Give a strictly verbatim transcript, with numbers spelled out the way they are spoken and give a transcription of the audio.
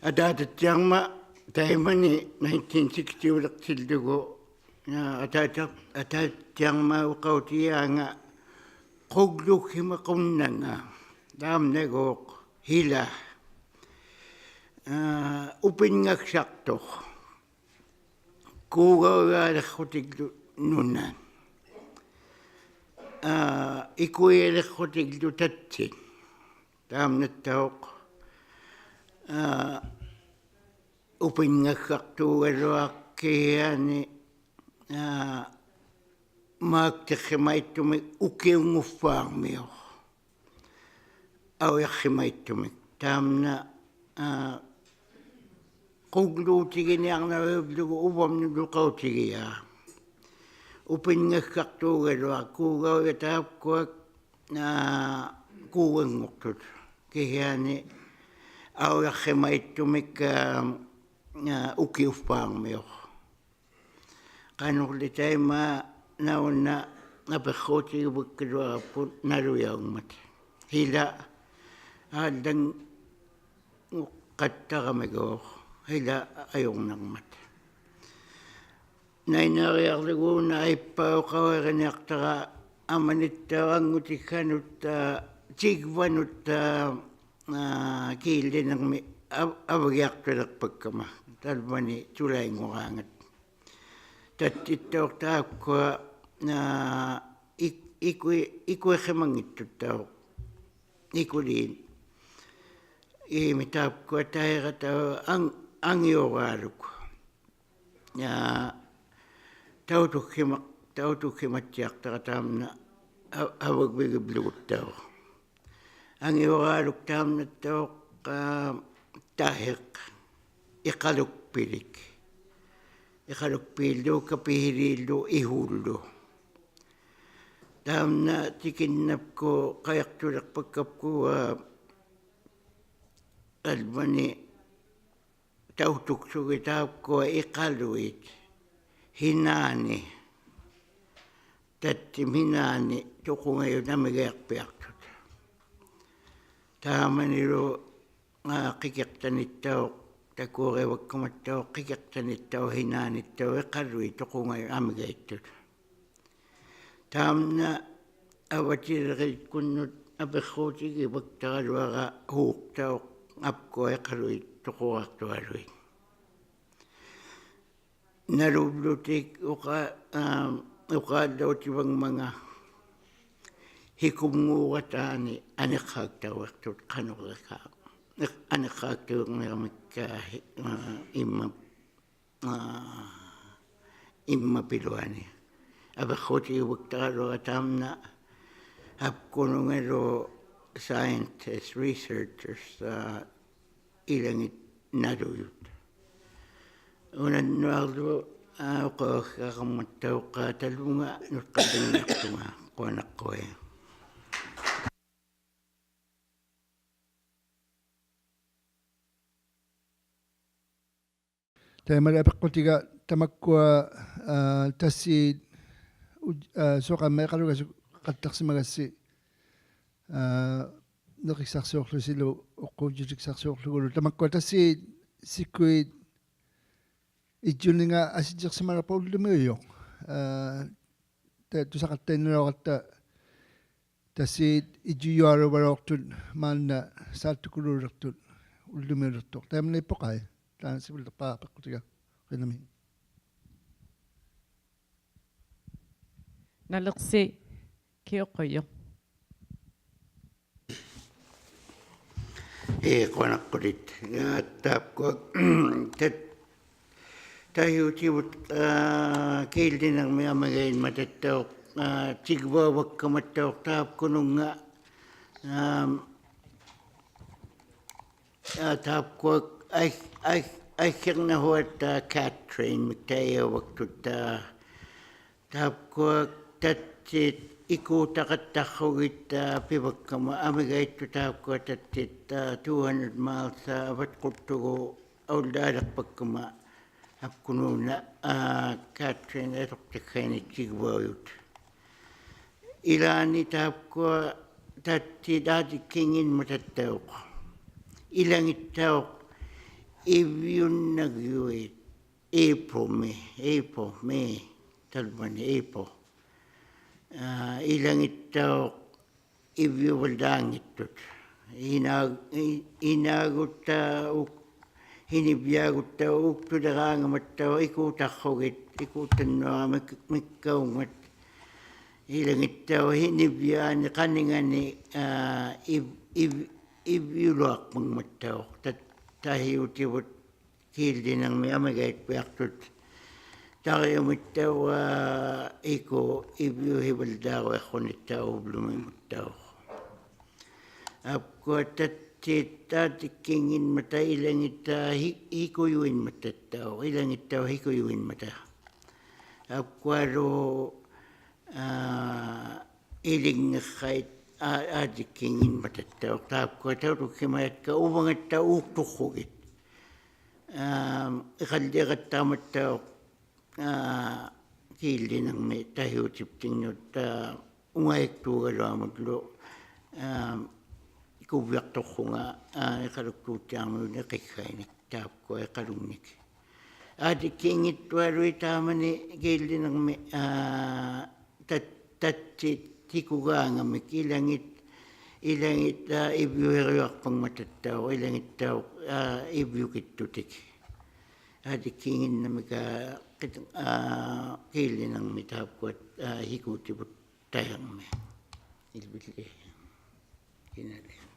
Ataatattiarmat taimani nineteen sixty-uliqtillugu, aa, ataata-, ataatattiarmat uqautijaanga qugluhhimaqunnanga, taamnaguuq hila, aa, upinngaksaqtuq, kuugaujaaliqhutiglu nuna, aa, ikujaaliqhutiglu tattit, taamnattauq, aa, upinngaksaqtuugaluaq kihiani, aa, maaktiqhimaittumik ukiunnguffaarmiuq, aujaqhimaittumik. Taamna, aa, qugluutiginiarnaviullugu uvamnut uqautigijaa. Upinngaksaqtuugaluaq, kuugaujat taapkuat, aa, kuuannguqtut. Kihiani aujaqhimaittumik, aa, aa, ukiuffaarmiuq. Qanurli taima nauna apiqquutigivikkaluarapkut nalujaungmat. Hila aallanguqattaramiguuq, hila ajurnarmat. Nainnaariarlugu una aippauqauiriniaqtara amanittauq angutikhanut, aa, tigvanut, aa, aa, kiillinirmi av-, avagiaqtuliqpakkama, talvani tulainnguraangat. Tattittauq taapkua, aa, ik-, ikui-, ikuiqhimanngittuttauq, ikuliit. Iimi taapkua tairatauq ang-, angiuraaluk. Aa, tautukhima-, tautukhimattiaqtara taamna a-, avagvigivluguttauq. Angiuraaluk taamnattauq, aa, tahiq, iqalukpilik. Iqalukpiillu, kapihiliillu, ihullu. Taamna tikinnapkut qajaqtuliqpakkapkua, aa, alvani tautuksugit taapkua iqaluit, hinaani, tattim hinaani tuqungajut amigaiqpiaqtut. Taamanilu, aa, qikiqtanittauq, takuurivakkumattauq qikiqtanittauq hinaanittauq iqaluit tuqungajut amigaittut. Taamna avatiliriikkunnut apiqquutigivaktaraluara huuqtauq apkua iqaluit tuquraaqtualuit. Naluvlutik uqa-, aa, uqaallautivangmanga hikumnguurataani aniqhaaktauiqtut qanurliqaaq. Iq-, aniqhaaktuirniqmikka hi-, aa, imma aa, immapiluani. Apiqquutigivaktaraluara taamna apkunungalu scientists, researchers, aa, ilangit nalujut. Unannuarlu, aa, uqauhhiqarmattauq talvunga nutqatinniaqtunga, quanaqquit. Taimali apiqqutiga tamakkua, aa, tassiit uj-, aa, suqamma iqalugasuqattaqsimagassi, aa, niqiksaqsiuqłusilu uqquujjutiksaqsiuqługulu. Tamakkua tassiit sikkuit ijjuninga asijjiqsimalirpat ullumiujuq. Aa, ta-, tusaqattainnalauqatta tassiit ijjujualuvalauqtut maanna saattukuluuliqtut ullumiuliqtuq. Taimaniippuqai, taanna sivuliqpaa apiqqutiga. Qinami. Naliqsi kiuqqujuq. Ii, quanaqqutit. Aa, taapkua, tat-, tahiutivut, aa, kiillinirmi amigainmatattauq, aa, tigvauvakkumattauq taapkununnga, aa, aa, taapkua ai-, ai-, aikhirnahuat, aa, Katrin-mik taijauvaktut, aa, taapkua tattit ikuutaqattaqhugit, aa, pivakkama amigaittut taapkua tattit, aa, two hundred miles, aa, avatquttugu aullaaliqpakkama apkunuuna, aa, Katrin atuqtikhaini tigvaujut. Ilaani taapkua tattit aadikkinginmatattauq. Ilangittauq ᐃᕝᕕᐅᓐᓇᕐᔪᐃᑦ April, May, April, May, ᑕᓪᕙᓂ April. ᐋ, ᐃᓚᖏᑦᑕᐅᖅ ᐃᕝᕕᐅᕙᓪᓚᙱᑦᑐᑦ. ᐃᓈ-, ᐃ-, ᐃᓈᒍᑦᑕᐅᖅ, ᐃᓂᕝᕕᐊᒍᑦᑕᐅᖅ ᐆᒃᑐᓕᕌᖓᒪᑦᑕᐅᖅ ᐃᑰᑕᖅᑯᒋᑦ, ᐃᑰᑕᓐᓄᐊᕋ ᒥᒃ-, ᒥᒃᑲᐅᖕᒪᑦ. ᐃᓚᖏᑦᑕᐅᖅ ᐃᓂᕝᕕᐊᓂ ᖃᓂᖓᓂ, ᐋ, ᐃᕝ-, ᐃᕝ-, ᐃᕝᕕᐅᓗᐊᖅᐸᖕᒪᑦᑕᐅᖅ. ᑕ-, ᑕᕼᐃᐅᑎᕗᑦ ᑮᓪᓕᓂᕐᒥ ᐊᒥᒐᐃᑦᐱᐊᖅᑐᑦ ᑕᕆᐅᒥᑦᑕᐅᖅ, ᐋ, ᐃᑯ ᐃᕝᕕᐅᕼᐃᕙᓪᓚᕈᐃᖅᑯᓂᑦᑕᐅᖅ ᐅᑉᓗᒥᒧᑦᑕᐅᖅ. ᐊᑉᑯᐊ ᑕᑦᑎᑦ ᐋᑎᒃᑭᙱᓐᒪᑕ ᐃᓚᖏᑦᑕ ᕼᐃ-, ᕼᐃᑯᔪᐃᓐᒪᑕᑦᑕᐅᖅ, ᐃᓚᖏᑦᑕᐅᖅ ᕼᐃᑯᔪᐃᓐᒪᑕ. ᐊᑉᑯᐊᓗ, ᐋ, ᐃᓕᖕᓂᖅᓴᐃᑦ ᐋ-, ᐋᑎᒃᑭᙱᓐᒪᑕᑦᑕᐅᖅ. ᑖᑉᑯᐊ ᑕᐅᑐᒃᓯᒪᔭᒃᑲ ᐅᕙᖓᑦᑕᐅᖅ ᐆᒃᑐᖅᑯᒋᑦ. ᐋ, ᐃᖃᓪᓕᖃᑦᑕᕐᒪᑦᑕᐅᖅ, ᐋ, ᑮᓪᓕᓂᕐᒥ ᑕᕼᐃᐅᑎᑉᑎᖕᓄᑦ, ᐋ, ᐅᖓᐃᒃᑑᒐᓗᐊᒧᓪᓗ, ᐋ, ᑯᕕᐊᖅᑐᖅᑯᖓ, ᐋ, ᐃᖃᓗᒃᑑᑦᑎᐊᕐᒥᐅᓂ ᕿᖅᓴᐃᓂᒃ, ᑖᑉᑯᐊ ᐃᖃᓗᖕᓂᒃ. ᐋᑎᒃᑮᙱᑦᑐᐊᓗᐃᑦ ᑕᒪᓂ ᑮᓪᓕᓂᕐᒥ, ᐋ, ᑕᑦ-, ᑕᑦᑎᑦ ᑎᑯᒑᖓᒥᒃ ᐃᓚᖏᑦ, ᐃᓚᖏᑦ, ᐋ, ᐃᕝᕕᐅᕼᐃᕆᔪᐊᖅᐸᖕᒪᑕᑦᑕᐅᖅ, ᐃᓚᖏᑦᑕᐅᖅ, ᐋ, ᐃᕝᕕᐅᑭᑦᑐᑎᒃ. ᐋᑎᒃᑮᙱᓐᓇᒥᒃ, ᐋ, ᑭᑦ-, ᐋ, ᑮᓪᓕᓂᕐᒥ ᑖᑉᑯᐊᑦ, ᐋ, ᕼᐃᒍᑎᕗᑦ ᑕᔭᕐᒥ. ᐃᓪᕕᓪᓕ. ᑭᓇᓕ.